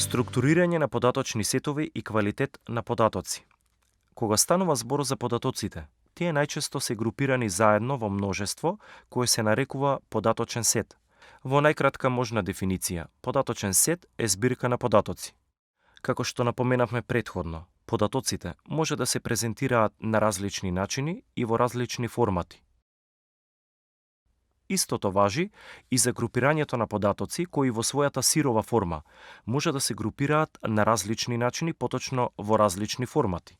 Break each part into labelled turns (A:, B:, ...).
A: Структурирање на податочни сетови и квалитет на податоци. Кога станува збор за податоците, тие најчесто се групирани заедно во множество кое се нарекува податочен сет. Во најкратка можна дефиниција, податочен сет е збирка на податоци. Како што напоменавме претходно, податоците може да се презентираат на различни начини и во различни формати. Истото важи и за групирањето на податоци кои во својата сирова форма може да се групираат на различни начини, поточно во различни формати.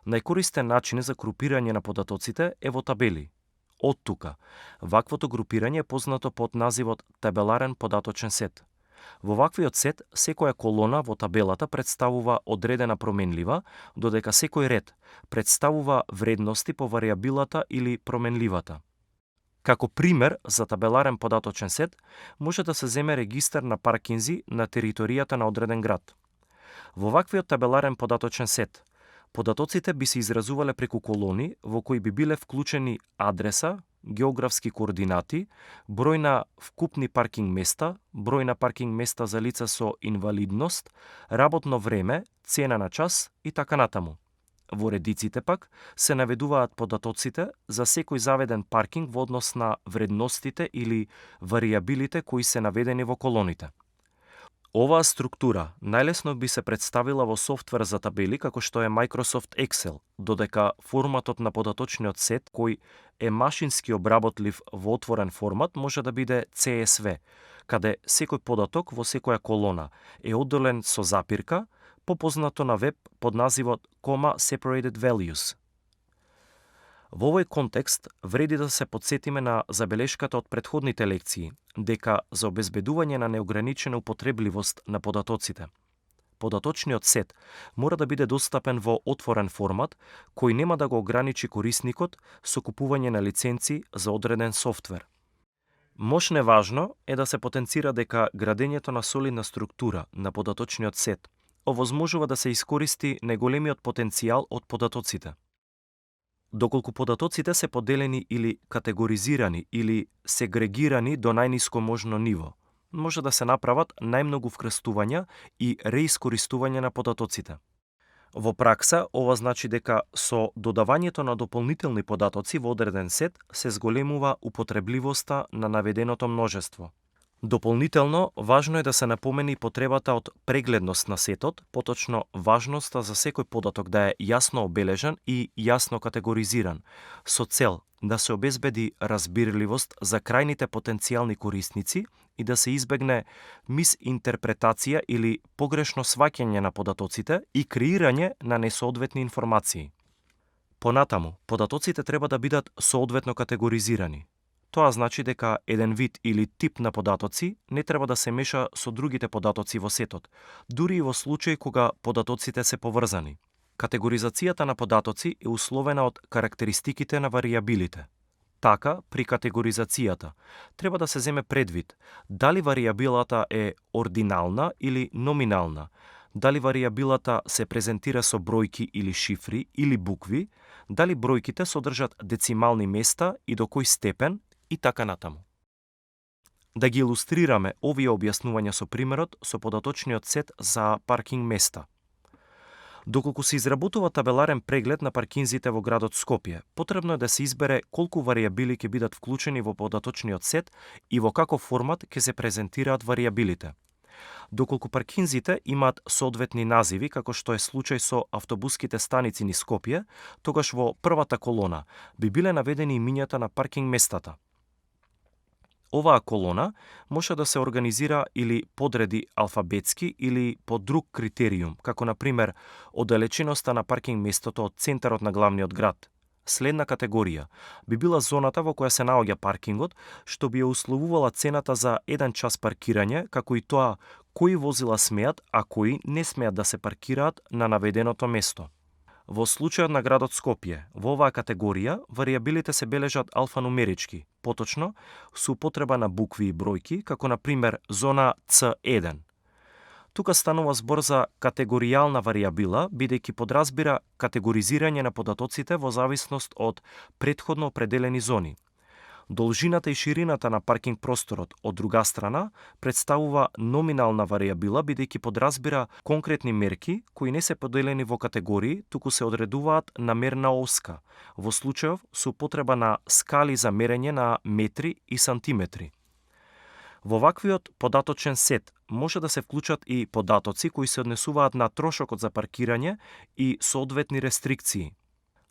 A: Најкористен начин за групирање на податоците е во табели. Од тука, ваквото групирање е познато под називот табеларен податочен сет. Во ваквиот сет, секоја колона во табелата представува одредена променлива, додека секој ред представува вредности по варијабилата или променливата. Како пример за табеларен податочен сет, може да се земе регистар на паркинзи на територијата на одреден град. Во ваквиот табеларен податочен сет, податоците би се изразувале преку колони во кои би биле вклучени адреса, географски координати, број на вкупни паркинг места, број на паркинг места за лица со инвалидност, работно време, цена на час и така натаму. Во редиците пак се наведуваат податоците за секој заведен паркинг во однос на вредностите или варијабилите кои се наведени во колоните. Оваа структура најлесно би се представила во софтвер за табели како што е Microsoft Excel, додека форматот на податочниот сет кој е машински обработлив во отворен формат може да биде CSV, каде секој податок во секоја колона е одделен со запирка, попознато на веб под називот Comma Separated Values. Во овој контекст вреди да се подсетиме на забелешката од претходните лекции, дека за обезбедување на неограничена употребливост на податоците, податочниот сет мора да биде достапен во отворен формат, кој нема да го ограничи корисникот со купување на лиценци за одреден софтвер. Мошне важно е да се потенцира дека градењето на солидна структура на податочниот сет овозможува да се искористи најголемиот потенцијал од податоците. Доколку податоците се поделени или категоризирани или сегрегирани до најниско можно ниво, може да се направат најмногу вкрстувања и реискористување на податоците. Во пракса, ова значи дека со додавањето на дополнителни податоци во одреден сет се зголемува употребливоста на наведеното множество. Дополнително, важно е да се напомени потребата од прегледност на сетот, поточно важноста за секој податок да е јасно обележан и јасно категоризиран, со цел да се обезбеди разбирливост за крајните потенцијални корисници и да се избегне мисинтерпретација или погрешно сваќање на податоците и креирање на несоодветни информации. Понатаму, податоците треба да бидат соодветно категоризирани. Тоа значи дека еден вид или тип на податоци не треба да се меша со другите податоци во сетот, дури и во случај кога податоците се поврзани. Категоризацијата на податоци е условена од карактеристиките на варијабилите. Така, при категоризацијата треба да се земе предвид дали варијабилата е ординална или номинална, дали варијабилата се презентира со бројки или шифри или букви, дали бројките содржат децимални места и до кој степен и така натаму. Да ги илустрираме овие објаснувања со примерот со податочниот сет за паркинг места. Доколку се изработува табеларен преглед на паркинзите во градот Скопје, потребно е да се избере колку варијабили ќе бидат вклучени во податочниот сет и во каков формат ќе се презентираат варијабилите. Доколку паркинзите имаат соодветни називи, како што е случај со автобуските станици низ Скопје, тогаш во првата колона би биле наведени имињата на паркинг местата. Оваа колона може да се организира или подреди алфабетски или по друг критериум, како на пример оддалеченоста на паркинг местото од центарот на главниот град. Следна категорија би била зоната во која се наоѓа паркингот, што би ја условувала цената за 1 час паркирање, како и тоа кои возила смеат, а кои не смеат да се паркираат на наведеното место. Во случајот на градот Скопје, во оваа категорија, варијабилите се бележат алфанумерички, поточно со употреба на букви и бројки, како на пример зона C1. Тука станува збор за категоријална варијабила, бидејќи подразбира категоризирање на податоците во зависност од претходно определени зони. Должината и ширината на паркинг просторот, од друга страна, представува номинална варијабила бидејќи подразбира конкретни мерки кои не се поделени во категории, туку се одредуваат на мерна оска, во случајов со употреба на скали за мерење на метри и сантиметри. Во ваквиот податочен сет може да се вклучат и податоци кои се однесуваат на трошокот за паркирање и соодветни рестрикции.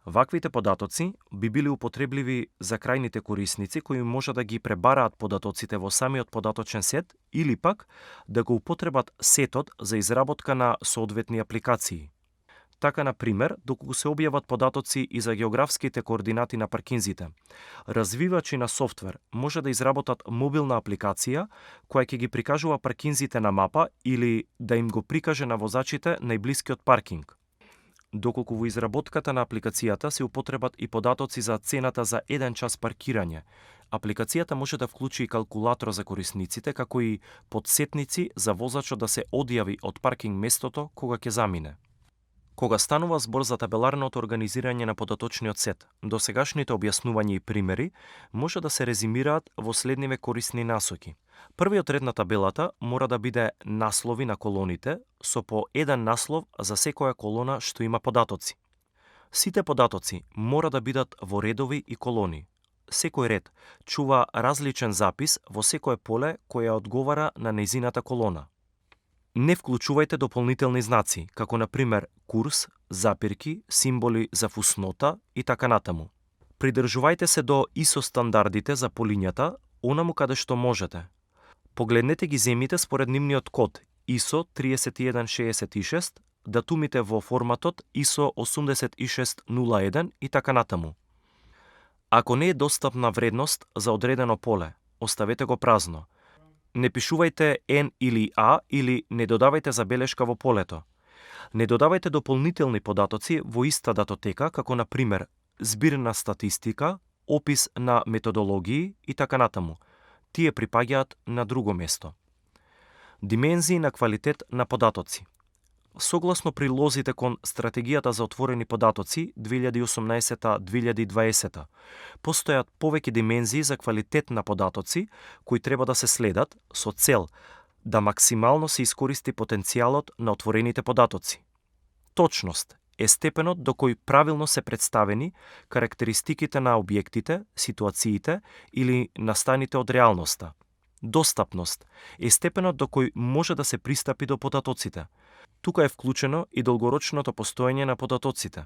A: Ваквите податоци би били употребливи за крајните корисници кои може да ги пребараат податоците во самиот податочен сет или пак да го употребат сетот за изработка на соодветни апликации. Така, на пример, доколку се објават податоци и за географските координати на паркинзите, развивачи на софтвер може да изработат мобилна апликација која ќе ги прикажува паркинзите на мапа или да им го прикаже на возачите најблискиот паркинг. Доколку во изработката на апликацијата се употребат и податоци за цената за 1 час паркирање, апликацијата може да вклучи и калкулатор за корисниците, како и подсетници за возачот да се одјави од паркинг местото кога ќе замине. Кога станува збор за табеларното организирање на податочниот сет, досегашните објаснувања и примери може да се резимираат во следниве корисни насоки. Првиот ред на табелата мора да биде наслови на колоните, со по еден наслов за секоја колона што има податоци. Сите податоци мора да бидат во редови и колони. Секој ред чува различен запис во секое поле која одговара на нејзината колона. Не вклучувајте дополнителни знаци, како на пример курс, запирки, символи за фуснота и така натаму. Придржувајте се до ISO стандардите за полињата, онаму каде што можете. Погледнете ги земите според нивниот код ISO 3166, датумите во форматот ISO 8601 и така натаму. Ако не е достапна вредност за одредено поле, оставете го празно. Не пишувајте N или A или не додавајте забелешка во полето. Не додавајте дополнителни податоци во иста датотека, како на пример збирна статистика, опис на методологии и така натаму. Тие припаѓаат на друго место. Димензии на квалитет на податоци. Согласно прилозите кон Стратегијата за отворени податоци 2018-2020, постојат повеќе димензии за квалитет на податоци кои треба да се следат со цел да максимално се искористи потенцијалот на отворените податоци. Точност е степенот до кој правилно се представени карактеристиките на објектите, ситуациите или настаните од реалноста. Достапност е степенот до кој може да се пристапи до податоците. Тука е вклучено и долгорочното постоење на податоците.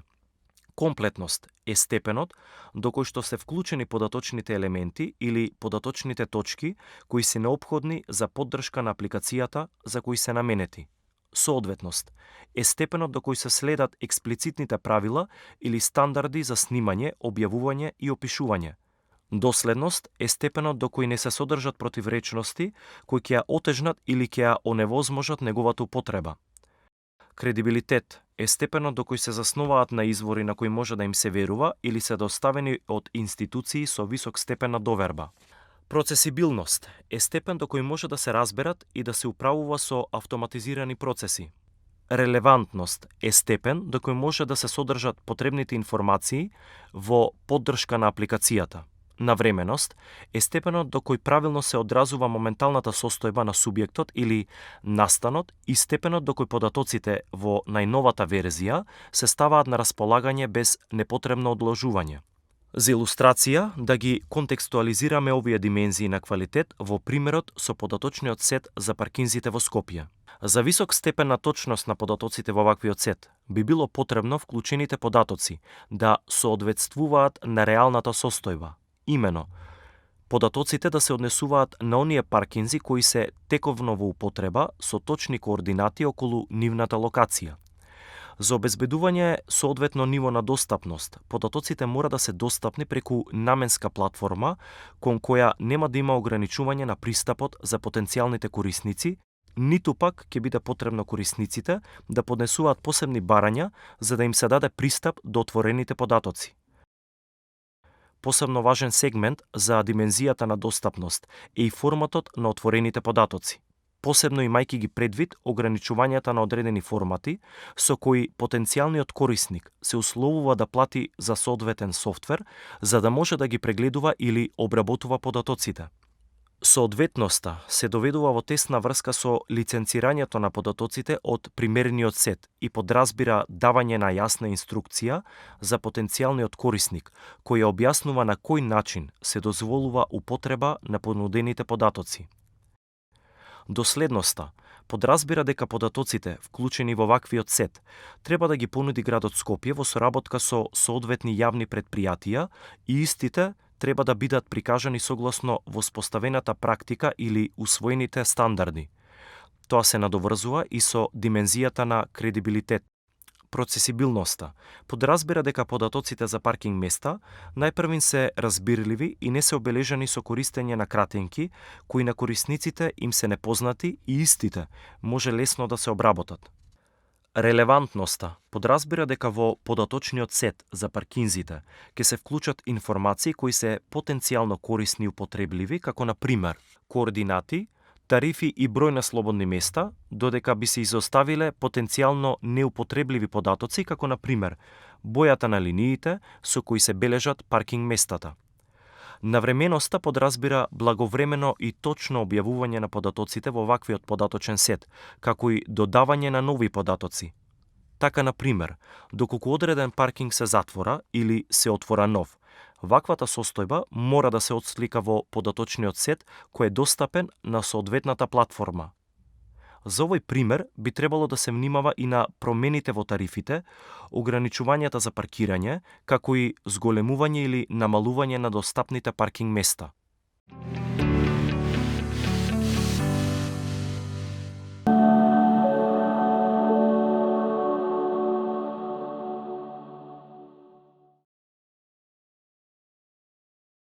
A: Комплетност е степенот до кој што се вклучени податочните елементи или податочните точки кои се неопходни за поддршка на апликацијата за кои се наменети. Соодветност е степенот до кој се следат експлицитните правила или стандарди за снимање, објавување и опишување. Доследност е степенот до кој не се содржат противречности кои ќе ја отежнат или ќе ја оневозможат неговата употреба. Кредибилитет е степенот до кој се заснуваат на извори на кои може да им се верува или се доставени од институции со висок степен на доверба. Процесибилност е степен до кој може да се разберат и да се управува со автоматизирани процеси. Релевантност е степен до кој може да се содржат потребните информации во поддршка на апликацијата. Навременост е степенот до кој правилно се одразува моменталната состојба на субјектот или настанот и степенот до кој податоците во најновата верзија се ставаат на располагање без непотребно одложување. За илустрација, да ги контекстуализираме овие димензии на квалитет во примерот со податочниот сет за паркинзите во Скопје. За висок степен на точност на податоците во ваквиот сет, би било потребно вклучените податоци да соодветствуваат на реалната состојба. Имено, податоците да се однесуваат на оние паркинзи кои се тековно во употреба со точни координати околу нивната локација. За обезбедување соодветно ниво на достапност, податоците мора да се достапни преку наменска платформа кон која нема да има ограничување на пристапот за потенцијалните корисници, ниту пак ќе биде потребно корисниците да поднесуваат посебни барања за да им се даде пристап до отворените податоци. Посебно важен сегмент за димензијата на достапност е и форматот на отворените податоци. посебно имајќи ги предвид ограничувањата на одредени формати со кои потенцијалниот корисник се условува да плати за соодветен софтвер за да може да ги прегледува или обработува податоците. Соодветноста се доведува во тесна врска со лиценцирањето на податоците од примерениот сет и подразбира давање на јасна инструкција за потенцијалниот корисник, која објаснува на кој начин се дозволува употреба на понудените податоци. Доследноста подразбира дека податоците, вклучени во ваквиот сет, треба да ги понуди градот Скопје во соработка со соодветни јавни претпријатија и истите треба да бидат прикажани согласно воспоставената практика или усвоените стандарди. Тоа се надоврзува и со димензијата на кредибилитет. Процесибилноста подразбира дека податоците за паркинг места најпрвин се разбирливи и не се обележани со користење на кратенки кои на корисниците им се непознати и истите може лесно да се обработат. Релевантноста подразбира дека во податочниот сет за паркинзите ќе се вклучат информации кои се потенцијално корисни и употребливи, како на пример координати, тарифи и број на слободни места, додека би се изоставиле потенцијално неупотребливи податоци, како на пример бојата на линиите со кои се бележат паркинг местата. Навременоста подразбира благовремено и точно објавување на податоците во ваквиот податочен сет, како и додавање на нови податоци. Така, на пример, доколку одреден паркинг се затвора или се отвора нов, ваквата состојба мора да се отслика во податочниот сет кој е достапен на соодветната платформа. За овој пример би требало да се внимава и на промените во тарифите, ограничувањата за паркирање, како и зголемување или намалување на достапните паркинг места.